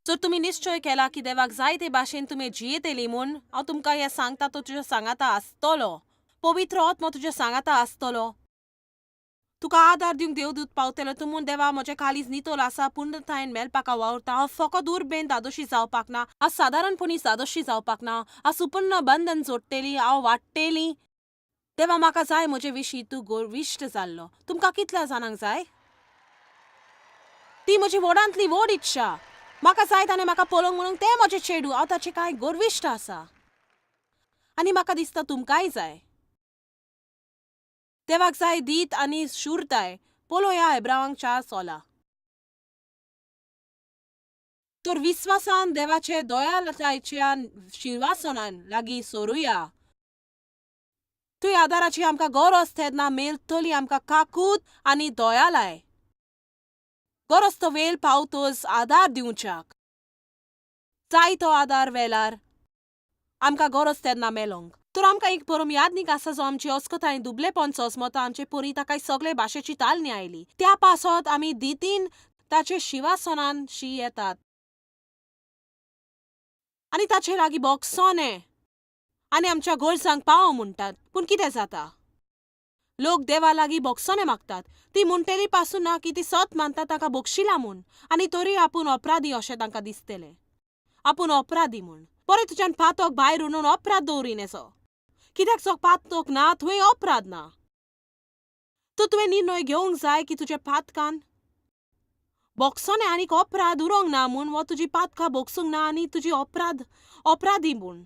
जर तुमी निश्चय केला की देवाक जाय ते भाशेन तुमी जियेतली म्हूण, हांव तुमकां हें सांगता, तो तुज्या सांगाता आसतलो. पवित्र आत्मो तुज्या सांगाता आसतलो. तुका आदार दिवंक देवदूत पावतलो. तूं म्हूण, देवा, म्हजें काळीज नितळ आसा, पूर्णतायेन मेळपाक हांव वावुरता. हांव फकत उर्बेन धादोशी जावपाक ना, हांव सादारणपणी धादोशी जावपाक ना, हांव सुपुर्ण बंधन जोडटेली, हांव वाडटेली. देवा, म्हाका जाय म्हजे विशीं तूं गर्विश्ट जाल्लो. तुमकां कितल्या जाणांक जाय? ती म्हजी व्हडांतली व्हड इच्छा. म्हाका जाय ताणें म्हाका पळोवंक म्हणून तें म्हजें चेडूं, हांव ताचें कांय गर्विश्ट आसा. आनी म्हाका दिसता तुमकांय जाय. देवाक जाय दीत आनी शूरताय. पळोवया एब्रावांक 4:16. तर विस्वासान देवाचे दयाळतायेच्या शिंवासनान लागीं सरुया. तुय आदाराची आमकां गरज तेन्ना मेळटली आमकां काकूत आनी दयालाय. गरज तो वेळ पावतच आदार दिवच्याक. जाय तो आदार वेळार आमकां गरज तेन्ना मेलोंक. तर आमकां एक परम यादनीक आसा जो आमची अस्कताय दुबलेपण सोंसमता आमचे परी ताका सगळे भाशेची तालणी आयली. त्या पासत आमी दितीन ताचे शिवासनान शी येतात आनी ताचे लागीं बोगसोने आनी आमच्या गरजांक पाव म्हणटात. पूण कितें जाता, लोक देवा लागीं बोगसोने मागतात. ती म्हणटेली पासून ना की ती सत मानतात ताका बक्षिला म्हूण, आनी तरी आपूण अपराधी अशें तांकां दिसतलें, आपूण अपराधी म्हूण. बरें, तुज्यान पातक भायर उडोवन अपराध दवरीन येसो कित्याक? जो पातक ना थंय अपराध ना. तर तुवें निर्णय घेवंक जाय की तुज्या पातकान बोगसोने आनीक अपराध उरोंक ना म्हूण, वो तुजी पातकां बोगसूंक ना आनी तुजी अपराध अपराधी म्हूण.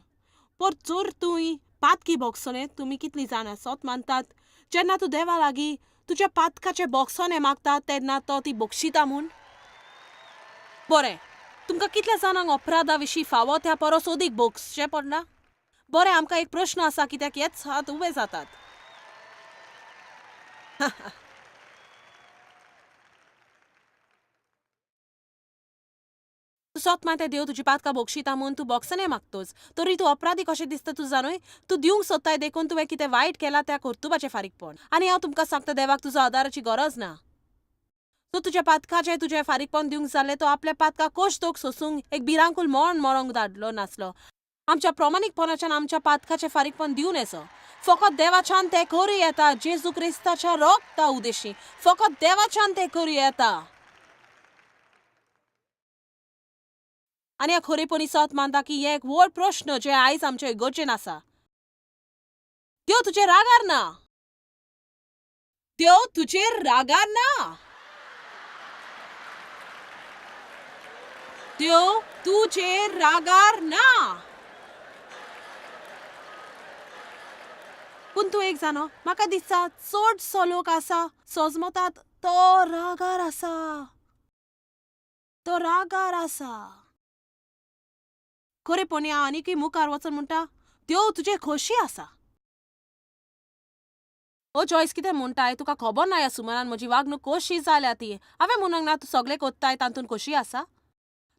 पर जर तुवें पातकी बोगसोने, तुमी कितलीं जाणां सत मानतात जेन्ना तूं देवा लागीं तुज्या पातकाचे बोगसोने मागता तेन्ना तो ती बक्षिता म्हूण? बरें, तुमकां कितल्या जाणांक अपराधा विशीं फावो त्या परस अदीक बोगसचें पडला? बरें, आमकां एक प्रश्न आसा कित्याक हेच हात उबे जातात. तूं सत मानता देव तुजी पातकां बक्षिता म्हूण, तूं बोगसणे मागतोच, तरी तूं अपराधी कशें दिसता तूं जाणूय? तूं दिवंक सोदताय देखून तुवें कितें वायट केलां त्या कर्तुबाचें फारीकपण. आनी हांव तुमकां सांगता, देवाक तुजो आदाराची गरज ना. तो तुज्या पातकाचें तुजें फारीकपण दिवंक जालें, तो आपल्या पातकां कश्ट सोसूंक एक भिरांकूल मरण मरोंक धाडलो नासलो. आमच्या प्रमाणीकपणाच्यान आमच्या पातकाचें फारीकपण दिवन येसो. फकत देवाच्यान तें करूं येता, जेजू क्रिस्ताच्या रोगता उदेशी. फकत देवाच्यान तें करूं येता. आनी हांव खरेपणी सत मानता की हें एक व्हड प्रश्न जे आयज आमचे इगर्जेन आसा. देव तुजेर रागार ना. देव तुजेर रागार ना. देव तुजेर रागार ना. पूण तूं एक जाणो, म्हाका दिसता चडसो लोक आसा सोजमतात तो रागार आसा. तो रागार आसा. खरेपणी हांव आनीकय मुखार वचून म्हणटा, देव तुजेर खोशी आसा. ओ जॉयस, कितें म्हणटाय? तुका खबर ना ह्या सुमारान म्हजी वागणूक कशी जाल्या ती. हांवें म्हणूंक ना तूं सगळें कोत्ताय तातूंत खोशी आसा.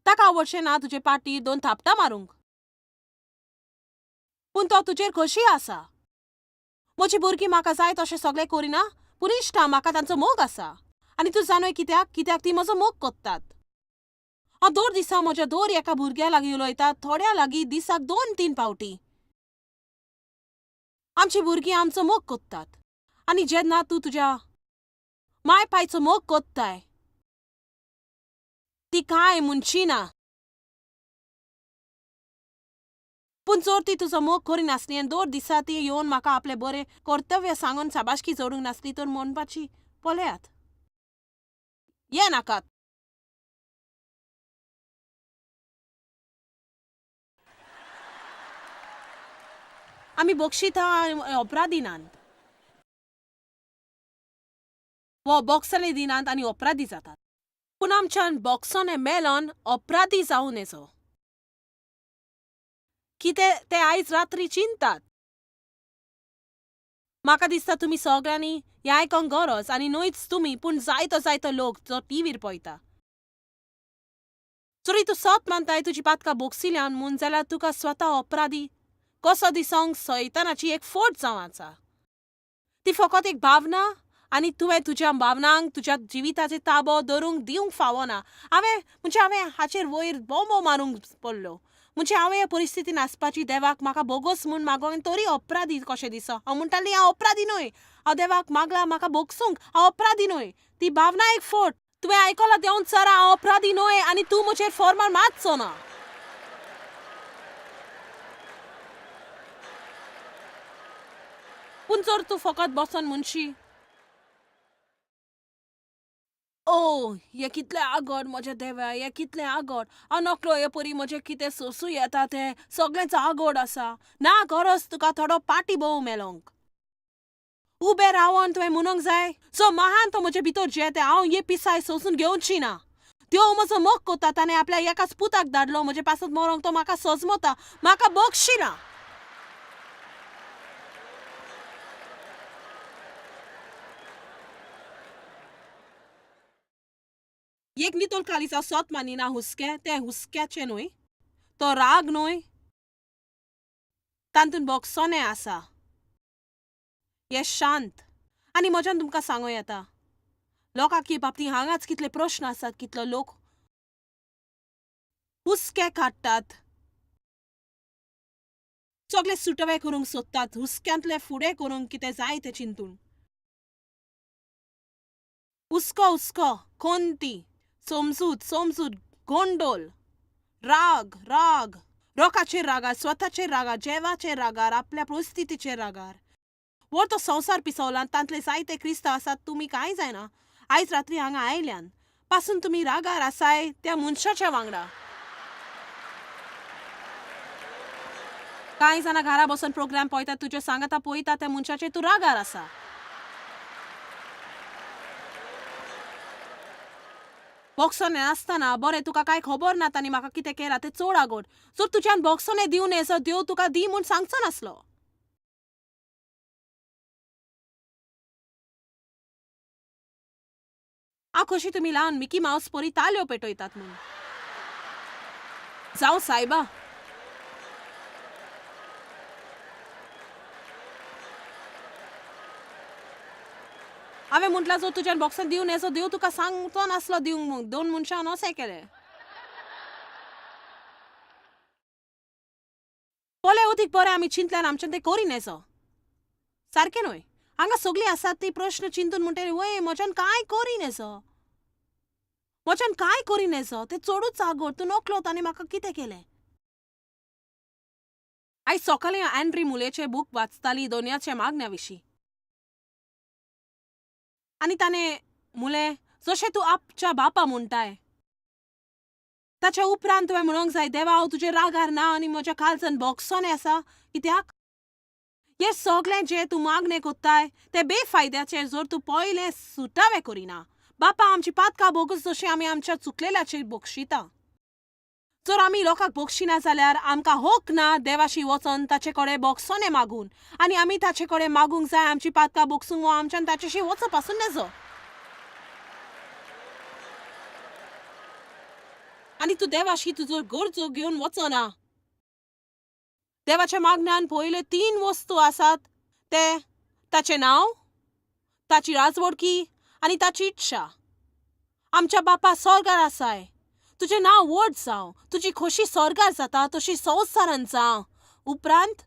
ताका आवडचें ना तुजे पाटीर दोन थापटां मारूंक, पूण तो तुजेर खोशी आसा. म्हजी भुरगीं म्हाका जाय तशें सगळें करिना, पूण इश्टा म्हाका तांचो मोग आसा. आनी तूं जाणूय कित्याक? कित्याक ती म्हजो मोग कोत्तात. हांव दर दिसा म्हज्या दर एका भुरग्या लागीं उलयता, थोड्या लागीं दिसाक 2-3 फावटी. आमची भुरगीं आमचो मोग कोत्तात. आनी जेन्ना तूं तुज्या माय पायचो मोग कोत्ताय, ती कांय म्हणची ना. पूण जर ती तुजो मोग करिनासली आनी दर दिसा ती येवन म्हाका आपलें बरें कर्तव्य सांगून शाबासकी जोडूंक नासली तर म्हणपाची, पळयात, ये नाकात. आमी बक्षिता अपराधी नात. वो बोक्सांनी दिनात आनी अपराधी जातात. पूण आमच्यान बोक्सोने मेलोन अपराधी जावन येचो. कितें ते आयज रात्री चिंतात. म्हाका दिसता तुमी सगळ्यांनी हें आयकोंक गरज, आनी न्हयच तुमी पूण जायतो जायतो लोक जो टिवीर पळयता. जरी तूं सत मानताय तुजी पातकां बोगसिल्यान म्हूण, जाल्यार तुका स्वता अपराधी कसो दिसोंक सैतानाची एक फोट जावन आसा. ती फकत एक भावना आनी तुवें तुज्या भावनांक तुज्या जिविताचे ताबो धरूंक दिवंक फावना. हांवें म्हणजे हांवें हाचेर वयर बोंबो मारूंक पडलो. म्हणजे हांवें ह्या परिस्थितीन आसपाची देवाक म्हाका बोगोस म्हूण मागोंक तरी अपराधी कशें दिसो. हांव म्हणटाली हांव अपराधी न्हय, हांव देवाक मागला म्हाका भोगसूंक, हांव अपराधी न्हय. ती भावना एक फोट तुवें आयकलां देवन सरा, हांव अपराधी न्हय आनी तूं म्हजेर फॉर्मार मारचो ना. पूण जर तूं फकत बसोन म्हणशी, ओ हें कितलें आगड म्हज्या देवा, हें कितलें आगड, हांव नकळो हे परी म्हजें कितें सोंसूं येता तें सगळेंच आगड आसा. ना गरज तुका थोडो पाटी भोव मेलोंक. उबें रावन तुवें म्हणूंक जाय, सो महान तो म्हजे भितर जेते, हांव हे पिसाय सोंसून घेवची ना. देव म्हजो मोग कोता, ताणें आपल्या एकाच पुताक धाडलो म्हजे पासत मरोंक, तो म्हाका सजमता, म्हाका बक्षिना. एक नितळ कालिसा सोत मानिना हुस्के, तें हुस्क्याचें न्हय, तो राग न्हय, तातूंत भोगसोनें आसा. हें शांत आनी म्हज्यान तुमकां सांगूं येता, लोकांक हे बाबतींत हांगाच कितले प्रश्न आसात, कितलो लोक हुस्के काडटात, सगळे सुटवे करूंक सोदतात, हुस्क्यांतले फुडें करूंक कितें जाय तें चिंतून. हुस्को हुस्को, कोंती, समजूत समजूत, गोंडोल, राग राग, रोकाचेर रागार, स्वताचेर रागार, जेवाचेर रागार, आपल्या परिस्थितीचेर रागार. वो तो संवसार पिसवला, तांतले जायते क्रिस्तांव आसात, तुमी कांय जायना आयज रात्री हांगा आयल्यान पासून तुमी रागार आसाय त्या मनशाच्या वांगडा. कांय जाणां घरा बसून प्रोग्राम पळयतात, तुज्यो सांगाता पळयता त्या मनशाचेर तूं रागार आसा. बोगसोने आसतना बरें तुका कांय खबर ना तांणी म्हाका कितें केलां तें चड आगोड. जर तुज्यान बोगसोने दिवं नजो, देव तुका दी म्हूण सांगचो नासलो. हांव खोशी तुमी ल्हान मिकी मावस परी ताल्यो पेटयतात म्हूण. जावं सायबा. हांवें म्हटलां जर तुज्यान बॉक्सान दिवं नजो, देव तुका सांगचो नासलो दिवंक म्हूण. दोन मनशान अशें केलें. पळय अदीक बरें आमी चिंतल्यार आमच्यान तें करी नजो. सारकें न्हय? हांगा सगळीं आसात ती प्रश्न चिंतून म्हणटली, वय म्हज्यान कांय करी नजो, म्हज्यान कांय करी नजो, तें चडूच आगोर, तूं नकलो ताणें म्हाका कितें केलें. आयज सकाळीं हांव एन्ड्री मुलेचें बूक वाचताली दोनयाच्या मागण्या विशीं. आनी ताणें मुलें, जशें तूं आपच्या बापा म्हणटाय ताच्या उपरांत तुवें म्हणूंक जाय, देवा हांव तुजेर रागार ना आनी म्हज्या काळजान भोगसोने आसा. कित्याक हें सगळें जें तूं मागणें कोत्ताय तें बेफायद्याचें जर तूं पयलें सुटावें करिना. बापा आमची पातकां भोगूस जशें आमी आमच्या चुकलेल्याचेर बक्षिता. जर आमी लोकांक बक्षिना जाल्यार आमकां हक ना देवाशी वचोन ताचे कडेन भोगसोने मागून, आनी आमी ताचे कडेन मागूंक जाय आमची पातकां बक्षूंक वो आमच्यान ताचेशी वचप पासून नजो. आनी तूं देवाशी तुजो गरजो घेवन वचना. देवाच्या मागण्यान पयल्यो 3 वस्तू आसात, ते ताचें नांव, ताची राजवडकी आनी ताची इच्छा. आमच्या बापा स्वर्गार आसाय, तुजें नांव व्हड जावं, तुजी खोशी स्वर्गार जाता तशी संवसारान जावं. उपरांत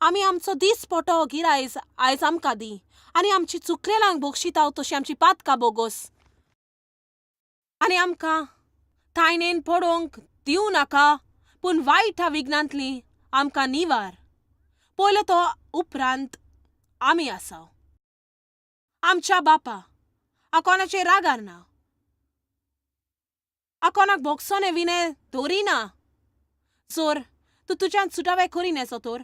आमी आमचो दीस पटो गिरायज आयज आमकां दी, आनी आमची चुकलेलांक बक्षिताव तशी आमची पातकां बोगोस, आनी आमकां तायणेन पडोवंक दिवं नाका, पूण वायटा विघ्नांतली आमकां निवार. पयलो तो उपरांत आमी आसाव. आमच्या बापा, हांव कोणाचेर रागार ना, हांव कोणाक भोगसोने विणे दवरिना. जर तूं तुज्यान सुटावे करी नजो तर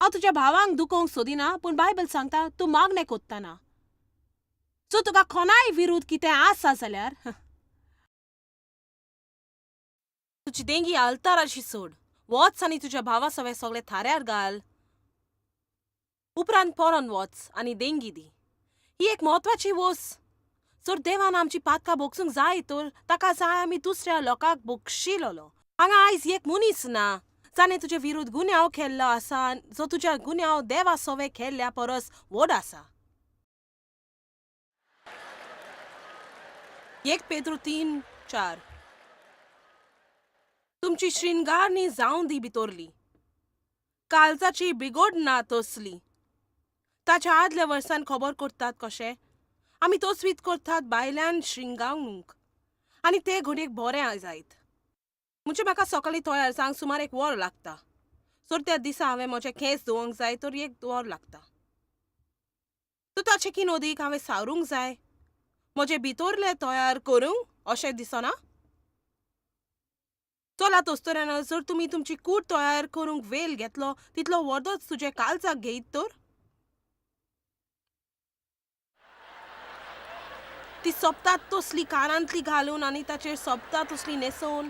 हांव तुज्या भावांक दुखोवंक सोदिना, पूण बायबल सांगता तूं मागणें कोत्ताना. जर तुका कोणाय विरुद्ध कितें आसा जाल्यार तुजी देंगी आल्ताराशी सोड, वच आनी तुज्या भावा सवें सगळें थाऱ्यार घाल, उपरांत परोन वच आनी देंगी दी. ही एक म्हत्वाची वस्त. जर देवान आमची पातकां भोगसूंक जाय तर ताका जाय आमी दुसऱ्या लोकांक बक्षिलोलो. हांगा आयज एक मनीस ना जाणें तुजे विरुद्ध गुन्यांव केल्लो आसा, जो तुज्या गुन्यांव देवा सवें केल्ल्या परस व्हड आसा. एक पेद्रू 3:4. तुमची श्रृंगारणी जावं दी भितरली, काळजाची बिगोड ना तसली. ताच्या आदल्या वर्सान खबर करतात कशें आमी तोचवीत करतात बायल्यान श्रृंगारूंक आनी ते घडयेक बरें जायत. म्हणजे म्हाका सकाळीं तयार जावंक सुमार एक वर लागता. सर त्या दिसा हांवें म्हजे केंस धुवंक जाय तर एक वर लागता. तर ताचे किन अदीक हांवें सावरूंक जाय, म्हजें भितरलें तयार करूंक अशें दिसना? चला तोस्तोरान, जर तुमी तुमची कूड तयार करूंक वेळ घेतलो तितलो वर्दोच तुजे काळजाक घेयत तर? ती सोपतात तसली कानांतली घालून आनी ताचेर सोपता तसली न्हेसोवन.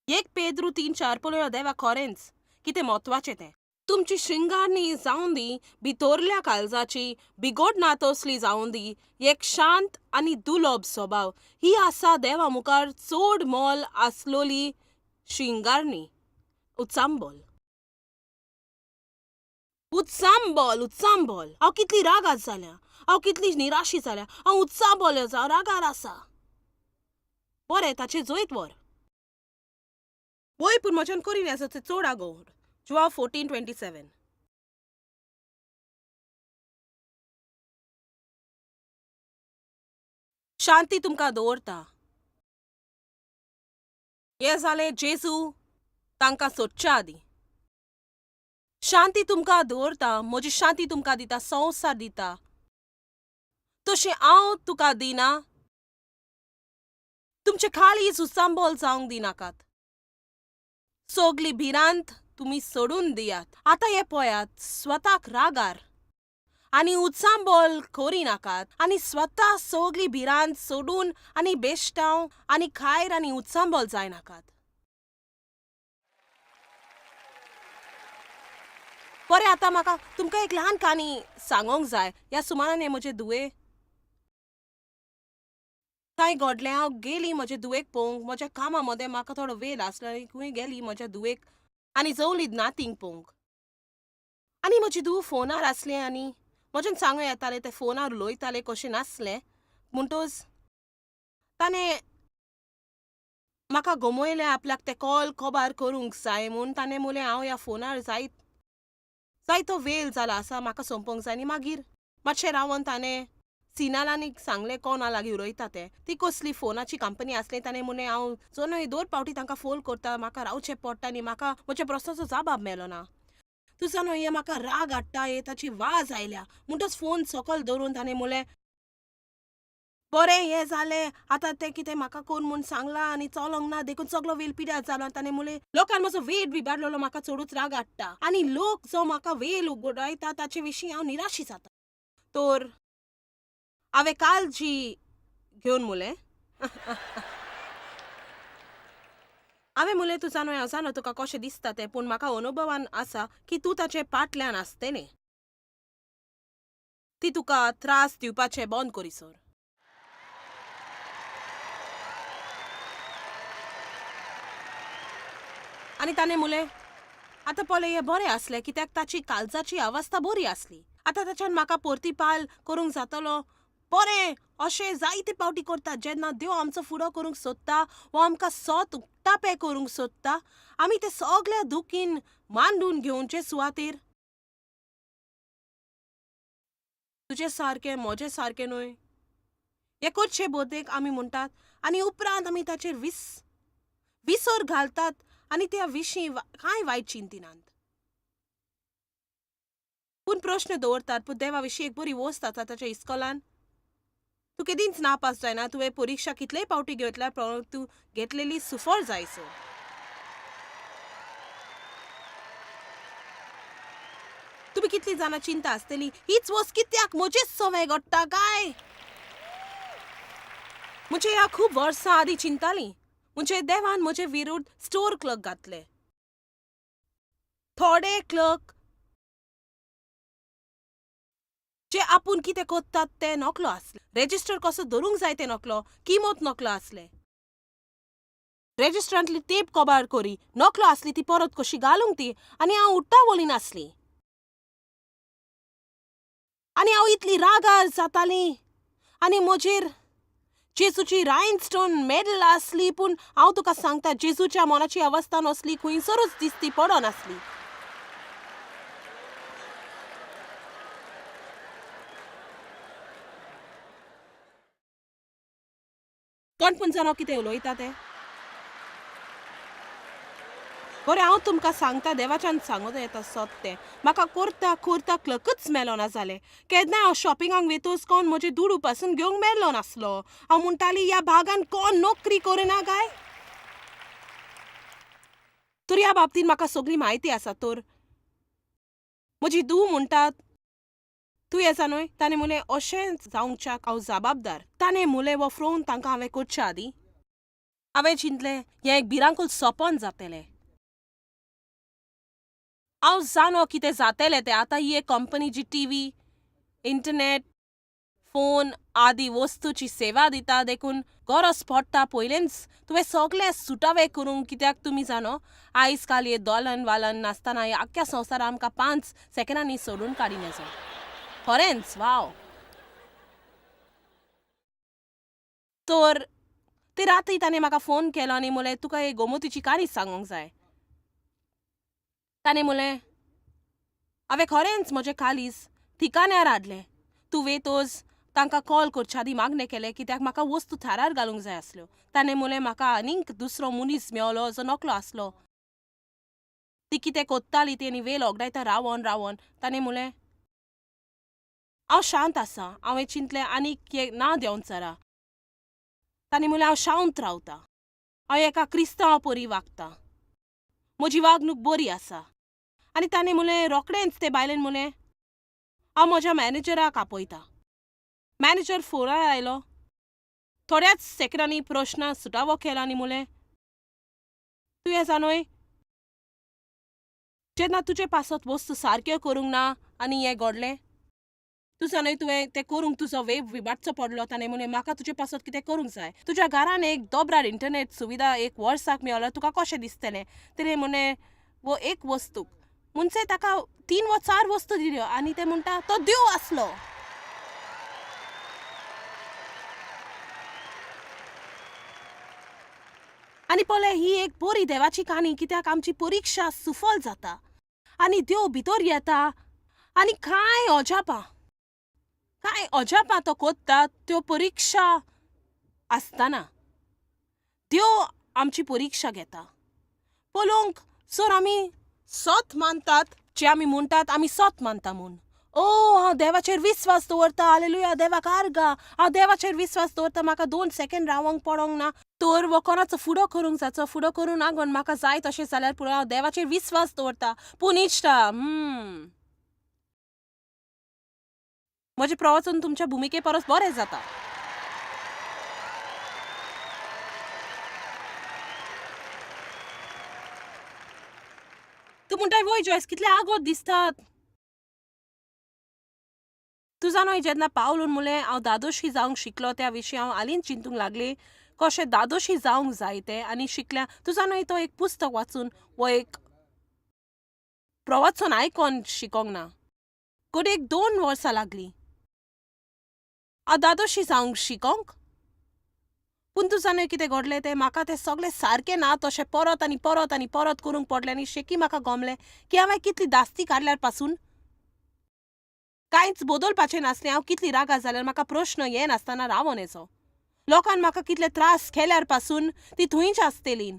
एक पेद्रू 3:4. पळया देवा खरेंच कितें म्हत्वाचें तें. तुमची श्रृंगारणी जावं दी भितरल्या काळजाची, बिगोड ना तसली जावं दी, एक शांत आनी दुलोब स्वभाव. ही आसा देवा मुखार चड मोल आसलोली श्रृंगारणी. उचांबोल उचांबोल उचांबोल. हांव कितली रागार जाल्या, हांव कितली निराशी जाल्या, हांव उचांबोल जावं रागार आसा. बरें, ताचेर जैत व्हर. वय पूण म्हज्यान करीन आसा तें चड आगोर. जुवांव 14:27. शांती तुमकां दवरता. हें जालें जेजू तांकां सोदच्या आदीं. शांती तुमकां दवरता, म्हजी शांती तुमकां दिता, संवसार दिता तशें हांव तुका दिना. तुमचे खाली उचांबळ जावंक दिनाकात. सगली भिरांत तुमी सोडून दियात. आतां हें पळयात, स्वताक रागार आनी उचांबळ करिनाकात आनी स्वता सगली भिरांत सोडून आनी बेश्टांव आनी खायर आनी उचांबळ जायनाकात. बरें, आतां म्हाका तुमकां एक ल्हान काणी सांगोंक जाय. ह्या सुमारान हें म्हजे धुवे कांय घडलें. हांव गेली म्हजे धुवेक पळोवंक. म्हज्या कामा मदें म्हाका थोडो वेळ आसलो आनी खंय गेली म्हज्या धुवेक आनी जवली नातींक पळोवंक. आनी म्हजी धूव फोनार आसलें आनी म्हज्यान सांगूं येतालें तें फोनार उलयतालें कशें नासलें. म्हणटच ताणें म्हाका गमयलें आपल्याक तें कॉल कबार करूंक जाय म्हूण. ताणें म्हणलें हांव ह्या फोनार जायत जायतो वेळ जाला आसा, म्हाका सोंपोवंक जाय. आनी मागीर मातशें रावन ताणें सिनालांनी सांगलें कोणा लागीं उलयता तें. ती कसली फोनाची कंपनी आसली. ताणें म्हणलें हांव जनय दोन पावटी तांकां फोन करता, म्हाका रावचें पडटा आनी म्हाका म्हज्या प्रस्नाचो जबाब मेलो ना. तूं जाणा हें म्हाका राग हाडटा, हे ताची वाज आयल्या. म्हणटच फोन सकयल दवरून ताणें म्हणलें बरें हें जालें आतां तें कितें म्हाका कोण म्हूण सांगलां आनी चलोंक ना देखून सगलो वेळ पिड्यार जालो. आनी ताणें म्हणलें लोकान म्हजो वेळ बिबाडलेलो म्हाका चडूच राग हाडटा आनी लोक जो म्हाका वेळ उगडायता ताचे विशीं हांव निराशी जाता. तर हांवें काळजी घेवन म्हणलें, हांवें म्हणलें तूं जाणा हांव जाणा तुका कशें दिसता तें, पूण म्हाका अनुभवान आसा की तूं ताचे पाटल्यान आसतलें. ती तुका त्रास दिवपाचें बंद करीसर. आनी ताणें म्हणलें आतां पळय हें बरें आसलें कित्याक ताची काळजाची अवस्था बरी आसली. आतां ताच्यान म्हाका परतीपाल करूंक जातलो. बरें अशें जायते पावटी करतात जेन्ना देव आमचो फुडो करूंक सोदता वा आमकां सोत उक्तापें करूंक सोदता, आमी ते सगल्या दुखीन मांडून घेवचे सुवातेर तुजे सारकें म्हजे सारकें न्हय हें करचे बोदेक आमी म्हणटात आनी उपरांत आमी ताचेर विसर घालतात आनी त्या विशीं कांय वायट चिंतिनात. पूण प्रश्न दवरतात, पूण देवा विशीं एक बरी वस्त आसा ताच्या इस्कोलान तूं केदींच नापास जायना. तुवें परिक्षा कितलेय पावटी घेतल्यार तूं घेतलेली सुफळ जायसो. तुमी कितली जाणां चिंता आसतली हीच वस्त कित्याक म्हजेच सवंय घडटा काय? म्हजे ह्या खूब वर्सां आदीं चिंताली. म्हणजे देवान म्हजे विरुद्ध स्टोर क्लर्क घातले. थोडे क्लर्क जे आपूण कितें करतात तें नकलो आसले. रेजिस्टर कसो धरूंक जाय तें नकलो, किमत नकलो आसले. रेजिस्टरांतली टेप कबार करी नकलो आसली ती परत कशी घालूंक ती आनी हांव उट्टावली नासली. आनी हांव इतली रागार जाताली आनी म्हजेर जेजूची रायनस्टोन मेडल आसली, पूण हांव तुका सांगता जेजूच्या मनाची अवस्था नासली, खंयसरूच दिसती पडनासली. कोण पूण जाणो कितें उलयता तें? बरें, हांव तुमकां सांगता, देवाच्यान सांगूं येता सत तें. म्हाका करता करता क्लकच मेलो ना जालें. केन्नाय हांव शॉपिंगाक वेतोच कोण म्हजे दुडू पासून घेवंक मेळ्ळो नासलो. हांव म्हणटाली, ह्या भागान कोण नोकरी करिना काय? तर ह्या बाबतींत म्हाका सगळी म्हायती आसा. तर म्हजी धूव म्हणटात, तूं येता न्हय? ताणें म्हणलें, अशें जावंकच्याक हांव जबाबदार. ताणें म्हणलें, हो फोन तांकां हांवें करच्या आदीं हांवें चिंतलें, हें एक भिरांकूळ सपन जातलें. हांव जाणो कितें जातलें तें. आतां ही एक कंपनी जी टीव्ही, इंटरनेट, फोन आदी वस्तूची सेवा दिता, देखून गरज पडटा पयलेंच तुवें सगळें सुटावें करूंक, कित्याक तुमी जाणो आयज काल हे दोलन वालन नासतना ह्या आख्ख्या संवसार आमकां 5 सेकंडांनी सोडून काडिनाचो. खरेंच वाव. तर ते राती ताणें म्हाका फोन केलो आनी म्हणलें, तुका एक गोमतीची काणी सांगूंक जाय. ताणें म्हणलें, हांवें खरेंच म्हजें कालीज ठिकाण्यार हाडलें. तूं वेतोच तांकां कॉल करच्या आदीं मागणें केलें, कित्याक म्हाका वस्तू थारार घालूंक जाय आसल्यो. ताणें म्हणलें, म्हाका आनीक दुसरो मनीस मेवलो जो नकलो आसलो. ती कितें कोत्ताली ती आनी वेल ओगडायता रावोन रावोन. ताणें म्हणलें, हांव शांत आसा. हांवें चिंतलें, आनीक एक ना देंवचारा. ताणें म्हणलें, हांव शांत रावता. हांव एका क्रिस्तांवा परी वागता. म्हजी वागणूक बरी आसा. आनी ताणें म्हणलें, रोखडेंच ते बायलेन म्हणलें, हांव म्हज्या मॅनेजराक आपयता. मॅनेजर फोनार आयलो. थोड्याच सेकंडांनी प्रश्न सुटावो केलो आनी म्हणलें, तूं येता न्हय, जेन्ना तुजे पासत वस्तू सारक्यो करूंक ना आनी हें घडलें, तूं जाणय तुवें तें करूंक तुजो वेळ विबाटचो पडलो. ताणें म्हणलें, म्हाका तुजे पासत कितें करूंक जाय. तुज्या घरान एक दोब्रार इंटरनेट सुविधा एक वर्साक मेळ्ळो, तुका कशें दिसतलें? ताणें म्हणलें, वो एक वस्तूक म्हणजे ताका 3 वा 4 वस्तू दिल्यो आनी ते म्हणटा तो देव आसलो. आनी पळय, ही एक बरी देवाची काणी, कित्याक आमची परिक्षा सुफल जाता आनी देव भितर येता आनी कांय अजापां, कांय अजापां तो कोत्ता त्यो परिक्षा आसतना. देव आमची परिक्षा घेता पळोवंक सर आमी सत मानतात, जे आमी म्हणटात आमी सत मानता म्हूण. ओ, हांव देवाचेर विस्वास दवरता, हालेलुया, देवाक आर्गां, हांव देवाचेर विस्वास दवरता, म्हाका 2 सेकंड रावंक पडोंक ना. तर वो कोणाचो फुडो करूंक जाचो, फुडो करूं नागोन म्हाका जाय तशें जाल्यार पुरो, हांव देवाचेर विस्वास दवरता. पूण इश्टा, म्हजें प्रवचन तुमच्या भुमिके परस बरें जाता. तूं म्हणटाय, वय जॉयस, कितले आगोद दिसतात. तूं जाणो, जेन्ना पावलून म्हणलें हांव दादोशी जावंक शिकलो, त्या विशीं हांव हालींच चिंतूंक लागलें कशें दादोशी जावंक जाय तें, आनी शिकल्या. तूं जाणो, तो एक पुस्तक वाचून वो एक प्रवचन आयकोन शिकोंक ना, कोडेक 2 वर्सां लागलीं हांव दादोशी जावंक शिकोंक. पूण तूं जाणो कितें घडलें तें, म्हाका तें सगळें सारकें ना तशें परत आनी परत आनी परत करूंक पडलें आनी शेकी म्हाका गमलें की हांवें कितली दास्ती काडल्यार पासून कांयच बदलपाचें नासलें. हांव कितली रागार जाल्यार म्हाका प्रश्न येनासतना रावोन येचो. लोकान म्हाका कितले त्रास केल्यार पासून ती थंयच आसतली.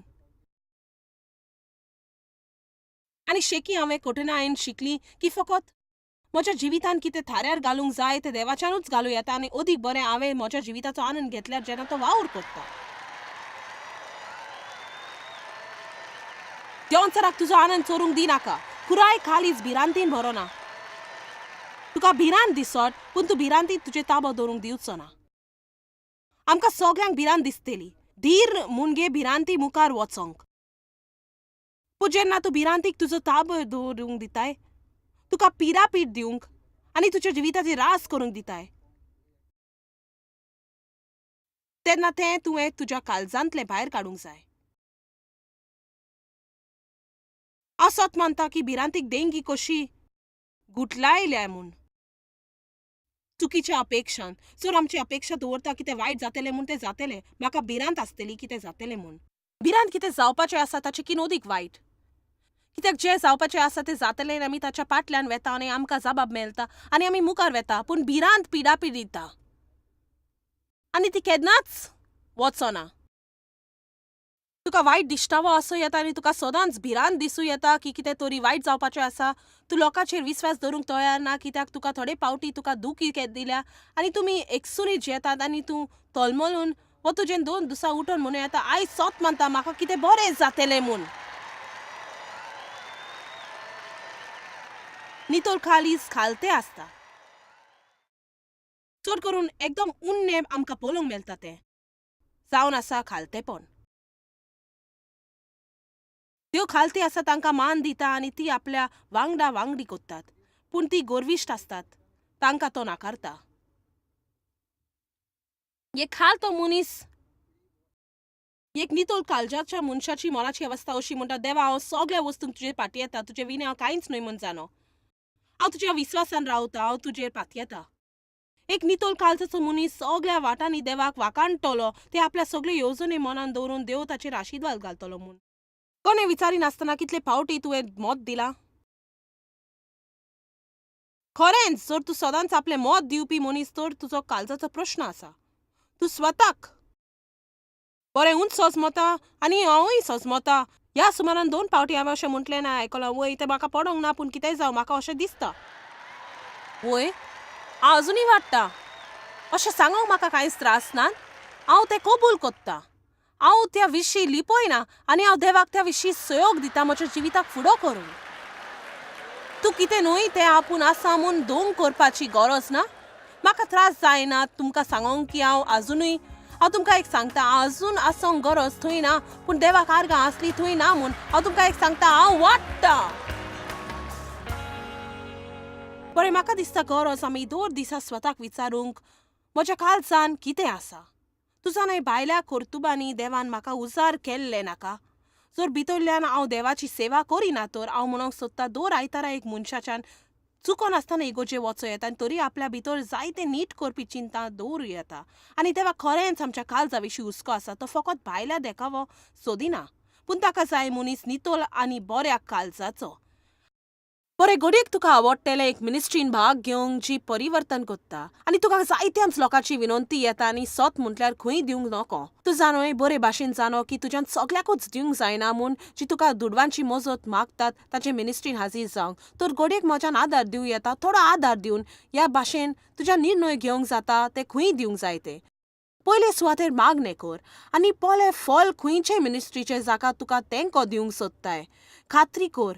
आनी शेकी हांवें कठिणायेन शिकली की फकत म्हज्या जिवितान कितें थाऱ्यार घालूंक जाय तें देवाच्यानूच घालूं येता आनी अदीक बरें हांवें म्हज्या जिविताचो आनंद घेतल्यार जेन्ना तो वावर करता. देंवचाराक तुजो आनंद चोरूंक दिनाका. पुराय कालीज भिरांतीन भरोना. तुका भिरांत दिसत, पूण तूं भिरांतीन तुजें ताबो दवरूंक दिवचो ना. आमकां सगळ्यांक भिरांत दिसतली. धीर मुणगे भिरांती मुखार वचोंक. पूण जेन्ना तूं भिरांतीक तुजो ताबो दवरूंक दिताय, तुका पिरापीट दिवंक आनी तुज्या जिविताची रास करूंक दिताय, तेन्ना तें तुवें तुज्या काळजांतलें भायर काडूंक जाय. हांव सत मानता की भिरांतीक देंगी कशी गुटलायल्या म्हूण. चुकीच्या अपेक्षान जर आमची अपेक्षा दवरता कितें वायट जातलें म्हूण, तें जातलें. म्हाका भिरांत आसतली कितें जातलें म्हूण. भिरांत कितें जावपाचें आसा ताचें किन अदीक वायट, कित्याक जें जावपाचें आसा तें जातलें आनी आमी ताच्या फाटल्यान वेता आनी आमकां जबाब मेळटा आनी आमी मुखार वेता. पूण भिरांत पिडापीड दिता आनी ती केन्नाच वचना. तुका वायट दिश्टावो आसूं येता आनी तुका सदांच भिरांत दिसूं येता की कितें तरी वायट जावपाचें आसा. तूं लोकांचेर विस्वास दवरूंक तयार ना, कित्याक तुका थोडे पावटी तुका दुखी दिल्या आनी तुमी एकसुरी जियेतात आनी तूं तलमलून वो तुजें 2 दिसां उठून म्हणूं येता, आयज सोत मानता म्हाका कितें बरें जातलें म्हूण. नितळ काळीज खालतें आसता, चड करून एकदम उण्णें आमकां पळोवंक मेळटा तें जावन आसा खालतेपण. त्यो खालती आसा तांकां मान दिता आनी ती आपल्या वांगडा वांगडी कोत्तात, पूण ती गोरविश्ट आसतात, तांकां तो नाकारता. एक खालतो मनीस, एक नितळ काळजाच्या मनशाची मनाची अवस्था अशी म्हणटा, देवा हांव सगळ्या वस्तूंक तुजेर पातयेता, तुजे विणे हांव कांयच न्हय म्हूण जाणो, हांव तुज्या विस्वासान रावता, हांव तुजेर पातयेता. एक नितळ काळजाचो मनीस सगळ्या वाटांनी देवाक वाकाणटलो, ते आपल्या सगळे येवजणे मनान दवरून देव ताचेर आशिर्वाद घालतलो म्हूण. कोणें विचारिनासतना कितले फावटी तुवें मत दिलां? खरेंच जर तूं सदांच आपलें मत दिवपी मनीस तर तुजो काळजाचो प्रश्न आसा. तूं स्वताक बरें उंच सजमता आनी हांवूय सजमता. ह्या सुमारान 2 फावटी हांवें अशें म्हटलें ना, आयकलां वय तें म्हाका पडोंक ना, पूण कितेंय जावं म्हाका अशें दिसता वय हांव अजुनूय वाडटा. अशें सांगूंक म्हाका कांयच त्रास ना, हांव तें कबूल कोत्ता, हांव त्या विशीं लिपयना आनी हांव देवाक त्या विशीं सहयोग दिता म्हज्या जिविताक फुडो करूंक. तूं कितें न्हय तें आपूण आसा म्हूण दोंग करपाची गरज ना. म्हाका त्रास जायना तुमकां सांगोंक की हांव आजुनूय, हांव तुमकां एक सांगता, हांव अजून आसोंक गरज थंय ना, पूण देवाक आर्गां आसली थंय ना म्हूण हांव तुमकां एक सांगता, हांव वाडटा. बरें, म्हाका दिसता गरज आमी दर दिसा स्वताक विचारूंक म्हज्या काळजान कितें आसा. तूं जाणाय भायल्या कर्तुबांनी देवान म्हाका उजार केल्लें नाका. जर भितरल्यान हांव देवाची सेवा करिना तर हांव म्हणूंक सोदता दर आयतारा एक मनशाच्यान चुकोन आसतना इगोर्जे वचो येता आनी तरी आपल्या भितर जायते नीट करपी चिंता दवरूं येता आनी देवा खरेंच आमच्या काळजा विशीं हुस्को आसा. तो फकत भायल्या देखावो सोदिना, पूण ताका जाय मनीस नितळ आनी बऱ्या काळजाचो. बरें, घडयेक तुका आवडटलें एक मिनिस्ट्रीन भाग घेवंक जी परिवर्तन कोत्ता आनी तुका जायत्यांच लोकांची विनंती येता आनी सत म्हटल्यार खंय दिवंक नको. तूं जाणोय बरे भाशेन जाणो की तुज्यान सगळ्याकूच दिवंक जायना म्हूण जी तुका दुडवांची मजत मागतात ताचे मिनिस्ट्रीन हाजीर जावंक तर घडयेक म्हज्यान आदार दिवं येता. थोडो आदार दिवन ह्या भाशेन तुज्या निर्णय घेवंक जाता ते खंय दिवंक जाय ते पयले सुवातेर मागणें कर आनी पळय फल खंयचे मिनिस्ट्रीचे जाका तुका तेंको दिवंक सोदताय. खात्री कर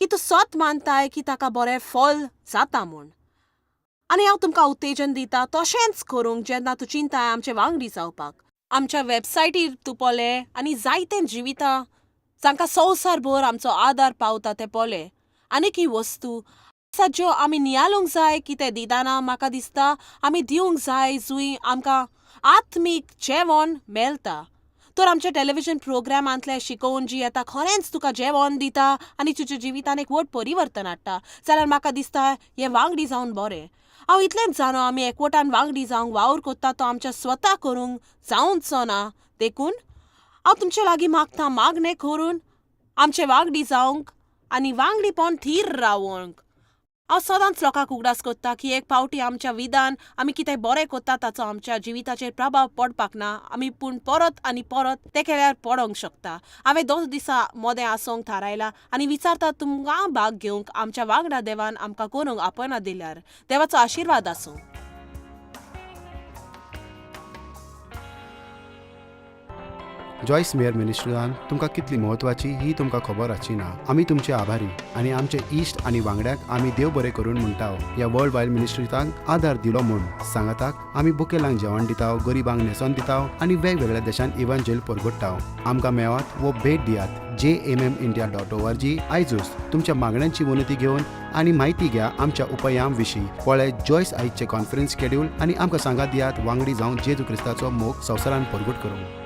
की तूं सत मानताय की ताका बरें फल जाता म्हूण. आनी हांव तुमकां उत्तेजन दिता तशेंच करूंक जेन्ना तूं चिंताय आमचे वांगडी जावपाक. आमच्या वेबसायटीर तूं पळय आनी जायते जिवितां जांकां संवसारभर आमचो आदार पावता ते पळय. आनीक ही वस्तू आसा ज्यो आमी नियाळूंक जाय की ते दिताना म्हाका दिसता आमी दिवंक जाय जुंय आमकां आत्मीक जेवण मेळटा. तर आमच्या टॅलिविजन प्रोग्रामांतलें शिकोवन जी येता खरेंच तुका जेवण दिता आनी तुज्या जिवितान एक व्हड परिवर्तन हाडटा जाल्यार म्हाका दिसता हें वांगडी जावन बरें. हांव इतलेंच जाणो आमी एकवटान वांगडी जावंक वावर कोत्ता तो आमच्या स्वता करूंक जावचो ना, देखून हांव तुमचे लागीं मागता मागणें करून आमचे वांगडी जावंक आनी वांगडीपण थीर रावंक. हांव सदांच लोकांक उगडास कोत्ता की एक फावटी आमच्या विधान आमी कितें बरें कोत्ता ताचो आमच्या जिविताचेर प्रभाव पडपाक ना, आमी पूण परत आनी परत तें केल्यार पडोंक शकता. हांवें 2 दिसां मोदें आसोंक थारायलां आनी विचारता तुमकां भाग घेवंक आमच्या वांगडा देवान आमकां करूंक आपयना दिल्यार देवाचो आशिर्वाद आसूं. जॉयस मेयर मिनिस्ट्रीन तुमकां कितली म्हत्वाची ही तुमकां खबर आसची ना. आमी तुमचे आभारी आनी आमचे इश्ट आनी वांगड्याक आमी देव बरें करून म्हणटा ह्या वर्ल्ड वायड मिनिस्ट्रीतांक आदार दिलो म्हूण. सांगाताक आमी बुकेलांक जेवण दिता, गरिबांक न्हेसोन दिता आनी वेगवेगळ्या देशांत इव्हांजेल परगट्टा. आमकां मेळात वो भेट दियात jmmindia.org. आयजूच तुमच्या मागण्यांची विनंती घेवन आनी म्हायती घ्या आमच्या उपायां विशीं. पळय जॉयस आयजचें कॉन्फरन्स शेड्यूल आनी आमकां सांगात दियात वांगडी जावन जेजू क्रिस्ताचो मोग संवसारान परगट करूंक.